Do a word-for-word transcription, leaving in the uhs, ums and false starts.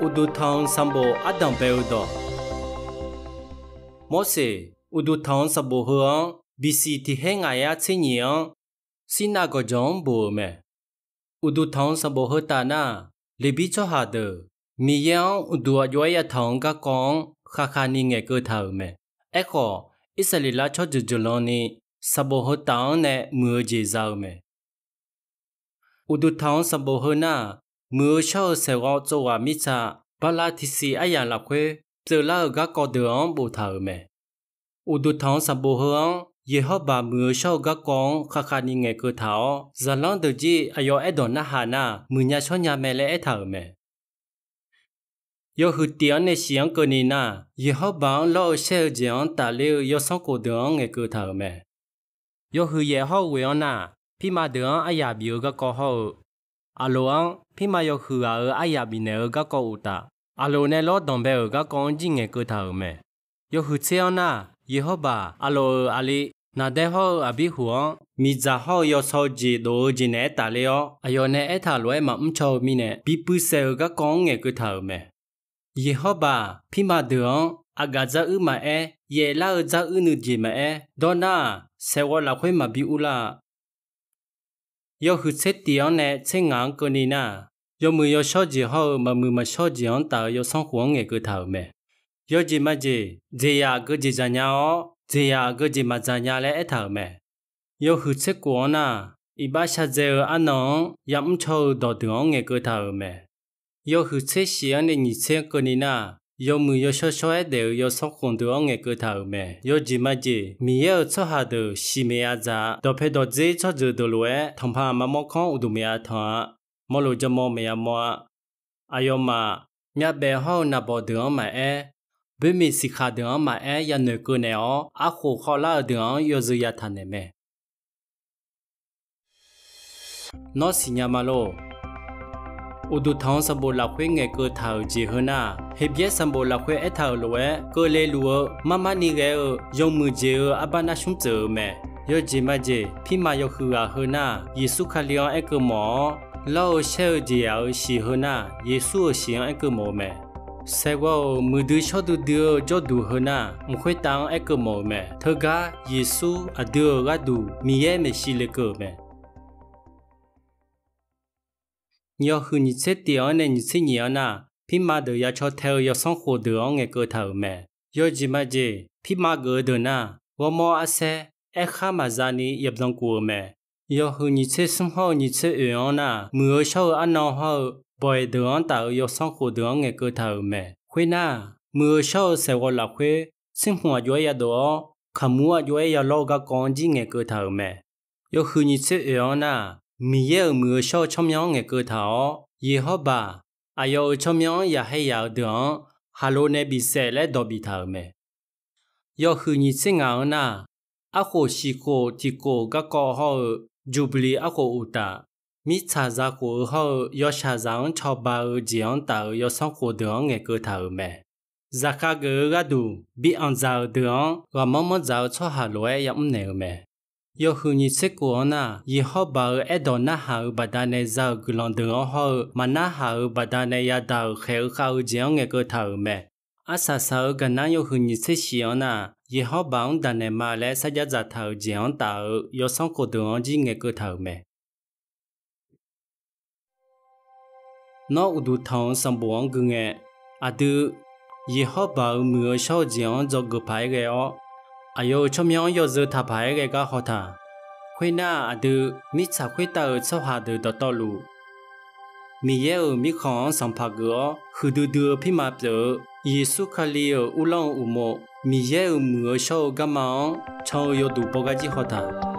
Uqduq tanq-euq sanqbof ardanq bae-eu dawq. Morseq, uqduq tanq-euq sanqbof heu-anr, bisiq tiq her ngaq yar tser nyiq-anr, Sirnav gawqjawq-anr bof-euq mae. Uqduq tanq-euq sanqbof heu taf nar, Leqbir tsawrhaq deuq, Miqyaer-anr uqduq aqjox-aer yatanq-eu garkawv-anr khavkhavni ngaeqkeuv taq-euq mae. Aerkhawf, Irsaqleqlav tsawrjeuq jeuqlanni sanqbof heu taf-anr nae muiq-eu jeq za-eu mae. Uqduq tanq-euq sanqbof heu nar, muiq-eu shawr-eu saeqghawv tsovghaq mirtsa, bala tiqsiq aryamq lafkhoer pyeuflar-euq garkawv deuq-anr boftaq-euq mae. Uqduq tanq-euq sanqbof heu-anr, Yeqhawrbaq muiq-eu shawr-eu garkawv-anr khavkhavni ngaeqkeuv taq-awr, zaqlanr deuq jir aqyawf aerdawq narhaq nar, muiqnya shawrnya mae laer aertaq-euq mae. Yawhuiq tif-anr nae shif-anr keuvni nar, Yeqhawrbaq-anr lawr-eu shaer-eu jeq-anr tafler-eu yawsanr khof deuq-anr ngaeqkeuv taq-euq mae. Yawhuiq yaef hawr-eu ghoe-anr nar, pirma deuq-anr aryaq bif-eu garkawv hawr-eu, Aqloq-anr pirma yawhuiq ghaq-euq aryaq bifnaeq-eu garkawv uqtaf, Aqloq nae lawr danqbae-euq garkawv-anr jir ngaeqkeuv taq-euq mae. Yawhuiq tser-anr nar, Yeqhawrbaq Aqloq-euq aqli Naqdaer hawr-eu Aqbirhuq-anr miqdzaq hawr-eu yawsaw jeq dof-eu jeq naeq-aer tafler-awr, aqyawf nae aertaq lof-aer maqmr caw-eu mirnae, bipuiv saef-euq garkawv-anr ngaeqkeuv taq-euq mae. Yeqhawrbaq pirma deuq-anr aqgaf dzaruir maqaer, yaeflar-eu dzaruir nuijeq maqaer, dawrnar-aq, saeqghawv lafkhoer maqbi urlar-a. Yawhuiq tser tif-anr nae tser ngaq-anr keuvni nar, yawmuiq yawshawr jeq hawr-eu maqmuiq maqshawr jeq-anr taf-eu yawsanr khof-anr ngaeqkeuv taq-euq mae. Yawjeq majeq, jeqzaq aqgeu jeq dzaqnya-awr, jeqzaq aqgeu jeq maqdzaqnya laer aertaq-euq mae. Yawhuiq tser kof-anr nar, iqbax shardzae-eu arnan-anr yamr caw-eu dawqdeuq-anr ngaeqkeuv taq-euq mae. Yawhuiq tser shif-anr nae nyiq tser-anr keuvni nar, yawmuiq yawshawr shawr-aer daef-euq yawsanr khof deuq-anr ngaeqkeuv taq-euq mae. Yawjeq majeq, Miqyaer-euq tsawrhaq deuq siq maeqya dzaq-a. Dawqpae dawqdzer tsawrjeuq deuq lof-aer tanqpaq maqmawr kanr uqduq maeqya tanq-a. Mawrlof jawrmawr maeqya mawr-a. Aqyawfmaf myavbaef hawr-eu naqbawq deuq-anr maqaer, boermiq siqkhaq deuq-anr maqaer yanoeq keuv naeq-awr, arkhof khawvlar-euq deuq-anr yawzeu yataq naeq mae. Nawr siqnya ma lor. Uqduq tanq-eu sanqbof lafkhoer ngaeqkeuv taq-euq jeq heu nar, Heqbyaer sanqbof lafkhoer aertaq-euq lof-aer keuvle luf-eu marmarni ghae-eu yawmuiq jeq-eu arbar narsmr tseuf-eu mae. Yawjeq majeq, pirma yawhuiq ghaq heu nar, Yeqsur Kali-anr aerkeuv mawf-awr, lawr-eu shaer-eu jeqzaq-euq shiq heu nar, Yeqsur-euq shiq-anr aerkeuv mawf-eu mae. Saeqghawv-euq muiqdui shawr duidui-eu jawrduq heu nar, mq khoertav-anr aerkeuv mawf-eu mae. Teugar Yeqsur aqdui-euq gharduq Miqyaer maeqshi lekeuv-euq mae. Yawhuiq nyiq tser tif-anr nae nyiq tser nyiq-anr nar, pirma deuq ya caw tae-eu yawsanr khof deuq-anr ngaeqkeuv taq-euq mae. Yawjeq majeq, pirma geuf-eu deuq nar, ghawrmawr arsaer, aerkhar maqza ni yabyan kuf-eu mae. Yawhuiq nyiq tser smr hawr-eu nyiq tser oeq-anr nar, muiq-eu shawr-eu arnan hawr-eu bawq-iq deuq-anr taf-euq yawsanr khof deuq-anr ngaeqkeuv taq-euq mae. Khoernar, muiq-eu shawr-eu saeqghawv lafkhoer, tsirhmq aqjox-aer yadov-awr, kaqmur aqjox-aer yalawr-eu garkawv-anr jir ngaeqkeuv taq-euq mae. Yawhuiq nyiq tser oeq-anr nar, Miqyaer-euq muiq-eu shawr-eu tsawrmyanr-anr ngaeqkeuv taq-awr, Yeqhawrbaq, aqyawf-euq tsawrmyanr-anr yaqkhaer yaq-eu deuq-anr, haqlo nae bifsaef laer dawq biftaq-euq mae. Yawhuiq nyiq tser ngaq-anr nar, arkhof shiq khof tiq khof garkawv hawr-eu Jubilee arkhof uqtaf, mirtsaq za khof-eu hawr-eu yawshaqzaq-anr cawba-eu jeq-anr taf-euq yawsanr khof deuq-anr ngaeqkeuv taq-euq mae. Zaqkhav geuf-eu gharduq bi anqdzaq-euq deuq-anr ghaqmanr manr dzaq-eu tsawrhaq lof-aer yamr naeq-eu mae. Yawhuiq nyiq tser kof-anr nar, Yeqhawrbaq-euq aerdawq narhaq-euq baqdanae za-euq guiqlanq deuq-anr hawr-eu maqnarhaq-euq baqdanae yadaq-euq khaeq-eu khav-eu jeq-anr ngaeqkeuv taq-euq mae. Arsaq saq-eu gaqnar yawhuiq nyiq tser shif-anr nar, Yeqhawrbaq-anr daqnaeq ma laer sarjax dzaqtaq-euq jeq-anr taf-euq yawsanr khof deuq-anr jir ngaeqkeuv taq-euq mae. Nawr uqduq tanq-eu sanqbof-anr gui ngae, aqdui Yeqhawrbaq-euq muiq-eu shawr-eu jeq-anr dzawgeuf paq-aer ghae-awr, aqyawf-euq tsawrmyanr-anr yawzeu taq paq-aer ghae gar haw taq. Khoernar, aqdui mirtsaq khoertav-euq tsawrhaq deuq dawqtawvluf, Miqyaer-euq mirkhanq-anr sanqpaq geuf-awr huiqdui dui-eu pirma pyeuf-eu Yeqsur Kali-euq uvlanr-eu uqmov, Miqyaer-euq muiq-eu shawr-eu garma-anr can-eu yawduq bawgar jir haw taq.